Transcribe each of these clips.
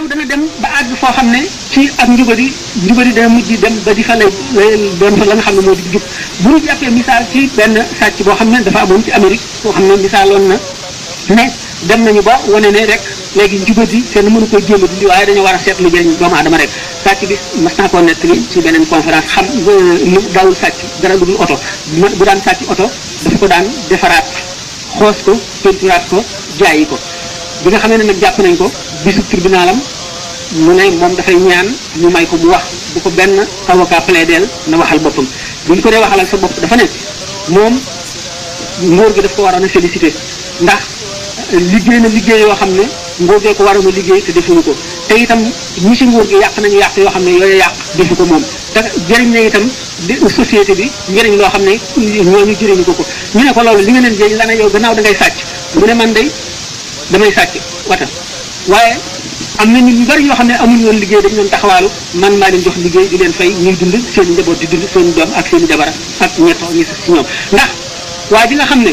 réew dana dem ba àgg foo xam ne ci ak njubadi dana mujj dem ba di fa lay doon fa la nga xam ne moo di jub bu ñu jàppee misaal ci benn sàcc boo xam ne dafa amoon ci Amérique boo xam ne misaaloon na ne dem nañu ba wane ne rek léegi njubadi kenn mënu koy jéem a dindi waaye dañu war a seet lu jëriñ doomu aadama rek sàcc bi mas naa koo nettali ci beneen conférence xam lu daawul sàcc dara lu dul oto bu daan sàcc oto dafa ko daan defaraat xoos ko peinturaat ko jaayi ko bi nga xamee ne nag jàpp nañ ko bisu tribunalam mu ne moom dafay ñaan ñu may ko mu wax bu ko benn avocat plaidel na waxal boppam bu ñu ko dee waxalal sa bopp dafa ne moom nguur gi daf ko waroon a félicité ndax liggéey na liggéey yoo xam ne nguur gee ko waroon a liggéey te defuñu ko te itam ñi si nguur gi yàq nañu yàq yoo xam ne yooyu yàq defu ko moom te jëriñ na itam société bi njëriñ loo xam ne ñooñu jëriñu ko ñu ne ko loolu li nga leen jëriñ la ne yow gannaaw da ngay sàcc mu ne man day damay sàcc wata waaye am na nit ñu bari yoo xam ne amuñu woon liggéey dañu doon taxawaalu man maa leen jox liggéey di leen fay ñuy dund seen i njaboot di dund seen i doom ak seen i jabar ak ñettoo ñi si ñoom ndax waa ji nga xam ne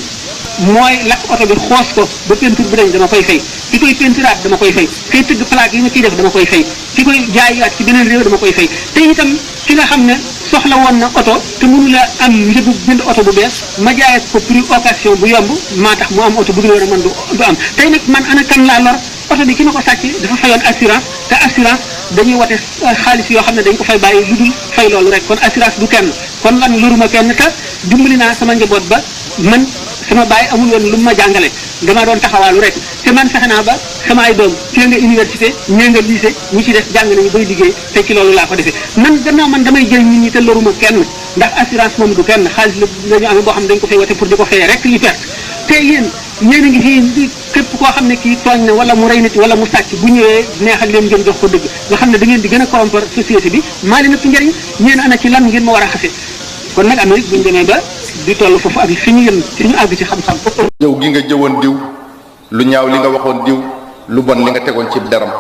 mooy lakk oto bi xoos ko ba peinture bi dañ dama koy fay ki koy peinturaat dama koy fay kay tëgg plaque yi ma ciy def dama koy fay ki koy jaayaat ci beneen réew dama koy fay te itam ki nga xam ne soxla woon na oto te mënu la am njëgu jënd oto bu bees ma jaayee ko prix occasion bu yomb maa tax mu am oto bu dul woon a man du am tey nag man ana kan laa lor oto bi ki ma ko sàcc dafa fayoon assurance te assurance dañuy wote xaalis yoo xam ne dañ ko fay bàyyi lu dul fay loolu rek kon assurance du kenn kon lan loruma kenn te dimbali naa sama njaboot ba man sama baay amul woon lu ma jàngale dama doon taxawaalu rek te man fexe naa ba sama ay doom ci nga université ñee nga lycée ñi ci def jàng nañu bay liggéey te ci loolu laa ko defee man gannaaw man damay jël nit ñi te loruma kenn ndax assurance moom du kenn xaalis la ñu amee boo xam ne dañ ko fay wote pour di ko fayee rek li perte te yéen ñeen a ngi fii képp koo xam ne kii tooñ na wala mu rey nit wala mu sàcc bu ñëwee neexal leen ngeen jox ko dëgg nga xam ne da ngeen di gën a corrompre société bi maa leen ëpp njëriñ ñeen ana ci lan ngeen ma war a xase kon nag Amérique buñu demee ba di toll foofu ak fi ñu yëm ci ñu àgg ci xam-xam jëw gi nga jëwoon diw lu ñaaw li nga waxoon diw lu bon li nga tegoon ci deram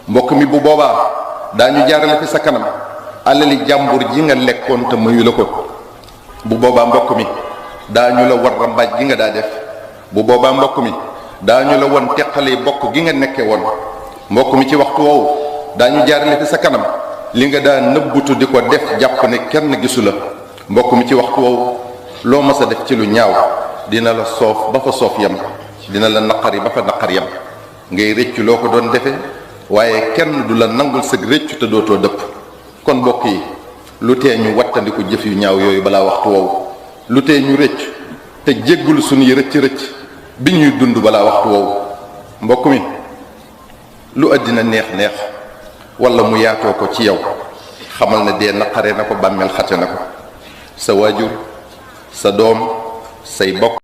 mbokk mi bu boobaa daañu jaarale fi sa kanam alali jàmbur ji nga lekkoon te mayu la ko bu boobaa mbokk mi daañu la war rambaaj gi nga daa def bu boobaa mbokk mi daañu la won teqale bokk gi nga nekke woon mbokk mi ci waxtu woowu daañu jaarale fi sa kanam li nga daa nëbbutu di ko def jàpp ne kenn gisu la mbokk mi ci waxtu woowu loo mas a def ci lu ñaaw dina la soof ba fa soof yam dina la naqari ba fa naqar yam ngay rëccu loo ko doon defe waaye kenn du la nangul sëg rëccu te dootoo dëpp kon mbokk yi lu tee ñu wattandiku jëf yu ñaaw yooyu balaa waxtu woowu lu tee ñu rëcc te jéggul suñuy rëcc bi ñuy dund balaa waxtu woowu mbokk mi lu àddina neex wala mu yaatoo ko ci yow xamal ne dee naqare na ko bàmmeel xate na ko sa waajur sa doom say bokk